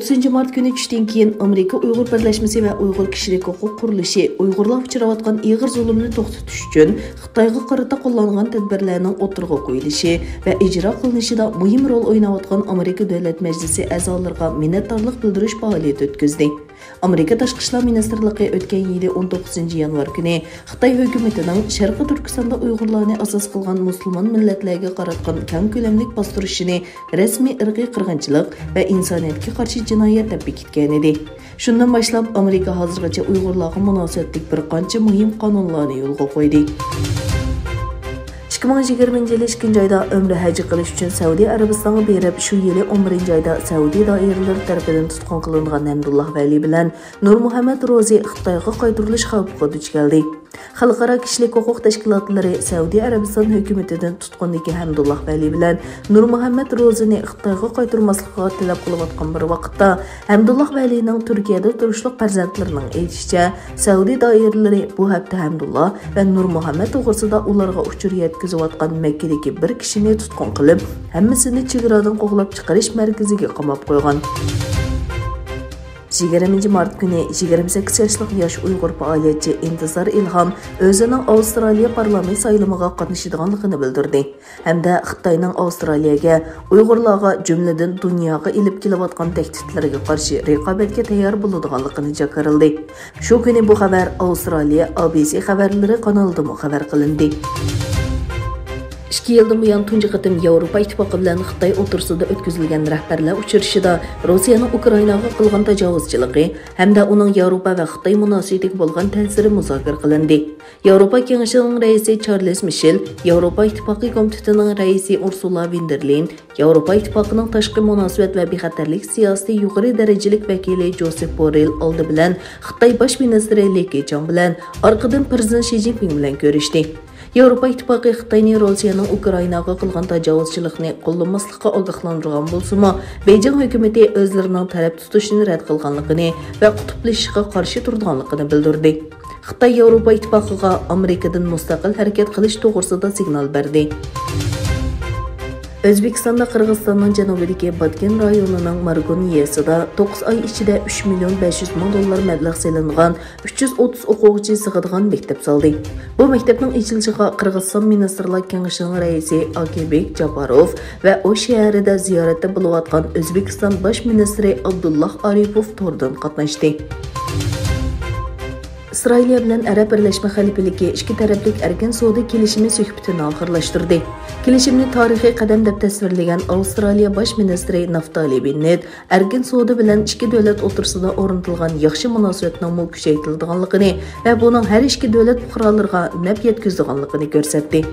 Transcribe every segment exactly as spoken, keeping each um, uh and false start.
توققۇزىنچى مارت كۈنى چۈشتىن كېيىن ئامېرىكا ئۇيغۇر بىرلەشمىسى ۋە ئۇيغۇر كىشىلىك ھوقۇق قۇرۇلۇشى ئۇيغۇرلار ئۇچراۋاتقان ئېغىر زۇلۇمنى توختىتىش ئۈچۈن خىتايغا قارىتا قوللانغان تەدبىرلەرنىڭ ئوتتۇرىغا قويۇلۇشى ۋە ئىجرا قىلىنىشىدا مۇھىم رول ئويناۋاتقان ئامېرىكا دۆلەت مەجلىسى ئەزالىرىغا مىننەتدارلىق بىلدۈرۈش پائالىيىتى ئۆتكۈزدى. ئامېرىكا تاشقى ئىشلار مىنىستىرلىقى ئۆتكەن يىلى ئون توققۇزىنچى يانۋار كۈنى خىتاي ھۆكۈمىتىنىڭ شەرقىي تۈركىستاندا ئۇيغۇرلارنى ئاساس قىلغان مۇسۇلمان مىللەتلەرگە قاراتقان كەڭ كۆلەملىك باستۇرۇشىنى رەسمىي ئىرقىي قىرغىنچىلىق ۋە ئىنسانىيەتكە قارشى جىنايەت دەپ بېكىتكەنىدى. شۇندىن باشلاپ، ئامېرىكا ھازىرغىچە ئۇيغۇرلارغا مۇناسىۋەتلىك بىر قانچە مۇھىم قانۇنلارنى يولغا قويدى. ئىككى مىڭ يىگىرمىنچى يىلى ئىككىنچى ئايدا ئۆمرە ھەجى قىلىش ئۈچۈن سەئۇدى ئەرەبىستانغا بېرىپ، شۇ يىلى ئون بىرىنچى ئايدا سەئۇدى دائىرىلىرى تەرىپىدىن تۇتقۇن قىلىنغان ھەمدۇللا ۋەلى بىلەن نۇرمۇھەممەت روزى خىتايغا قايتۇرۇلۇش خەۋپىگە دۇچ كەلدى. خەلقئارا كىشىلىك ھوقۇق تەشكىلاتلىرى سەئۇدى ئەرەبىستان ھۆكۈمىتىدىن تۇتقۇندىكى ھەمدۇللا ۋەلى بىلەن نۇرمۇھەممەت روزىنى خىتايغا قايتۇرماسلىقىغا تەلەپ قىلىۋاتقان بىر ۋاقىتتا، ھەمدۇللا ۋەلىنىڭ تۈركىيەدە تۇرۇشلۇق پەرزەنتلىرىنىڭ ئېيتىشىچە، سەئۇدى دائىرىلىرى بۇ ھەپتە ھەمدۇللا ۋە نۇرمۇھەممەت توغرىسىدا ئۇلارغا ئۇچۇر يەتكۈزۈۋاتقان مەككىدىكى بىر كىشىنى تۇتقۇن قىلىپ، ھەممىسىنى چېگرادىن قوغلاپ چىقىرىش مەركىزىگە قاماپ قويغان. يىگىرمىنچى مارت كۈنى يىگىرمە سەككىز ياشلىق ياش ئۇيغۇر پائالىيەتچى ئىنتىزار ئىلھام ئۆزىنىڭ ئاۋسترالىيە پارلامېنت سايلىمىغا قاتنىشىدىغانلىقىنى بىلدۈردى ھەمدە خىتاينىڭ ئاۋسترالىيەگە، ئۇيغۇرلارغا، جۈملىدىن دۇنياغا ئېلىپ كېلىۋاتقان تەھدىتلىرىگە قارشى رىقابەتكە تەييار بولىدىغانلىقىنى جاكارلىدى. شۇ كۈنى بۇ خەۋەر ئاۋسترالىيە ئا بى سى خەۋەرلىرى قانىلىدىمۇ خەۋەر قىلىندى. ئىككى يىلدىن بۇيان تۇنجى قېتىم ياۋروپا ئىتتىپاقى بىلەن خىتاي ئوتتۇرىسىدا ئۆتكۈزۈلگەن رەھبەرلەر ئۇچرىشىشىدا روسىيەنىڭ ئۇكرائىناغا قىلغان تاجاۋۇزچىلىقى ھەمدە ئۇنىڭ ياۋروپا ۋە خىتاي مۇناسىۋىتىگە بولغان تەسىرى مۇزاكىرە قىلىندى. ياۋروپا كېڭىشىنىڭ رەئىسى چارلىز مىشېل، ياۋروپا ئىتتىپاقى كومىتېتىنىڭ رەئىسى ئۇرسۇلا ۋىندېرلېين، ياۋروپا ئىتتىپاقىنىڭ تاشقى مۇناسىۋەت ۋە بىخەتەرلىك سىياسىتى يۇقىرى دەرىجىلىك ۋەكىلى جوسېپ بوررېل ئالدى بىلەن خىتاي باش مىنىستىرى لى كېچياڭ بىلەن، ئارقىدىن پىرېزىدېنت شى جىنپىڭ بىلەن كۆرۈشتى. ياۋروپا ئىتتىپاقى خىتاينى روسىيەنىڭ ئۇكرائىناغا قىلغان تاجاۋۇزچىلىقىنى قوللىماسلىققا ئاگاھلاندۇرغان بولسىمۇ، بېيجىڭ ھۆكۈمىتى ئۆزلىرىنىڭ تەرەپ تۇتۇشىنى رەت قىلغانلىقىنى ۋە قۇتۇپلىشىشقا قارشى تۇرىدىغانلىقىنى بىلدۈردى. خىتاي ياۋروپا ئىتتىپاقىغا ئامېرىكىدىن مۇستەقىل ھەرىكەت قىلىش توغرىسىدا سىگنال بەردى. ئۆزبېكىستاندا قىرغىزىستاننىڭ جەنۇبىدىكى باتكېن رايونىنىڭ مارگون يېزىسىدا توققۇز ئاي ئىچىدە ئۈچ مىليون بەش يۈز مىڭ دوللار مەبلەغ سېلىنغان ئۈچ يۈز ئوتتۇز ئوقۇغۇچى سىغىدىغان مەكتەپ سالدى. بۇ مەكتەپنىڭ ئېچىلىشىغا قىرغىزىستان مىنىستىرلار كېڭىشىنىڭ رەئىسى ئاكىبېك جاپاروف ۋە ئۇ شەھىرىدە زىيارەتتە بولۇۋاتقان ئۆزبېكىستان باش مىنىستىرى ئابدۇللا ئارىپوف توردىن قاتناشتى. ئىسرائىلىيە بىلەن ئەرەب بىرلەشمە خەلىپىلىكى ئىككى تەرەپلىك ئەركىن سودا كېلىشىمى سۆھبىتىنى ئاخىرلاشتۇردى. كېلىشىمنى تارىخىي قەدەم دەپ تەسۋىرلىگەن ئاۋسترالىيە باش مىنىستىرى نافتالى بېننېت ئەركىن سودا بىلەن ئىككى دۆلەت ئوتتۇرىسىدا ئورنىتىلغان ياخشى مۇناسىۋەتنىڭمۇ كۈچەيتىلىدىغانلىقىنى ۋە بۇنىڭ ھەر ئىككى دۆلەت پۇقرالىرىغا نەپ يەتكۈزىدىغانلىقىنى كۆرسەتتى.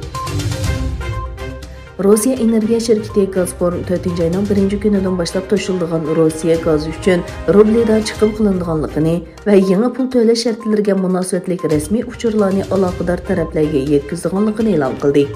روسىيە ئېنېرگىيە شىركىتى گازپروم تۆتىنچى ئاينىڭ بىرىنچى كۈنىدىن باشلاپ توشۇلىدىغان روسىيە گازى ئۈچۈن روبلىدا چىقىم قىلىنىدىغانلىقىنى ۋە يېڭى پۇل تۆلەش شەرتلىرىگە مۇناسىۋەتلىك رەسمىي ئۇچۇرلارنى ئالاقىدار تەرەپلەرگە يەتكۈزىدىغانلىقىنى ئېلان قىلدى.